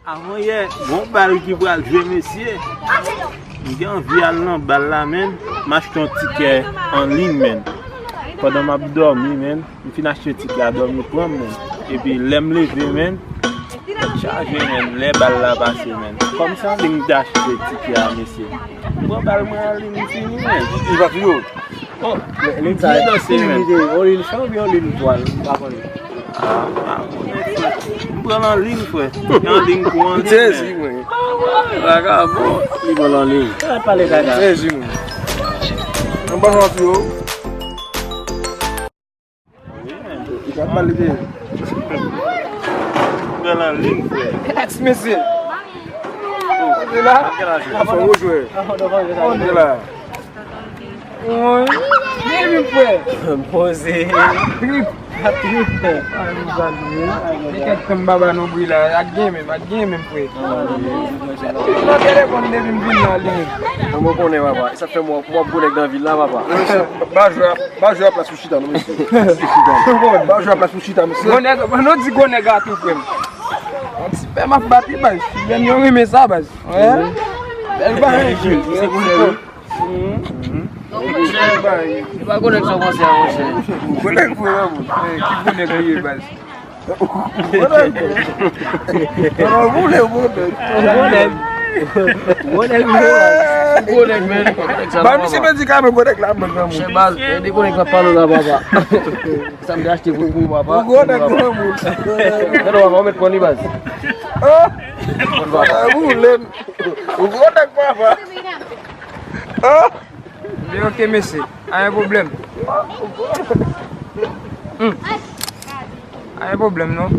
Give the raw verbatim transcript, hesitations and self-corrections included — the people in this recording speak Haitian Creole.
Avanyè, gon bal ki pral jwe, mesye. M gen anvi al nan bal la, menn. M achte yon tikè an liy, menn. Pandan m ap dòmi, menn, m fin achte tikè a, dòmi pran m, menn. Epi lè m leve, menn, tèt chaje, menn, lè bal la pase, menn. Kòm se an liy m te achte tikè a, mesye. M pran bal mwen an liy, m fini, menn. Li pa tou yo. Oh, li byen danse, menn. Li on liy chan oubyen on liy twal, m pa konnen. Ah, ah, m pran l an liy, frè. An liy pou an liy, sezi, mwen. Vagabon. Li pran l an liy. Sa pale gaga. Sezi, mwen. Mwen pa santi yo. Li pa pale de. M pran l an liy, frè. Relax, mesye. Se la. Fò ou jwe. Se la. Woy, men vin, frè. Poze. Trip. Trip. Ay, m salye. Li kèk tan m pa ba nou bri la. Ak gen menm, ak gen menm, frè. Nan telefòn depi m vin la, li menm. Mwen konnen, papa. E sa fè mwen, mwen ap konnen nan vil la, papa. Ba jwè, ba jwè plas pou chita, non, mesye. Ba jwè plas pou chita, mesye. Gwo nèg, nou di gwo nèg a tou, frè m. On ti pè m ap bat li, baz. Lè m yo renmen sa, baz. Wè. Bèl bagay, mesye. Se gwo nèg, wi. Li pa konnen sa w panse a, monchè. Gwo nèg, frè, moun. Eh, ki gwo nèg li ye, baz? Gwo nèg. Non, non, gwo nèg, gwo nèg. Gwo nèg. Gwo nèg, gwo nèg. Gwo nèg, men. Ba misye medikaman, gwo nèg la, mwen, granmoun. Chè baz, e de gwo nèg la pale la, papa. Sa m te achte pou, pou papa. Gwo nèg, granmoun. Gade, papa, ou met pran li, baz. Ah! Pran papa. Ah, ou lè. Gwo nèg, papa. Ah! Men ok, mesye. Anyen pwoblèm. Hmm. Anyen pwoblèm, non.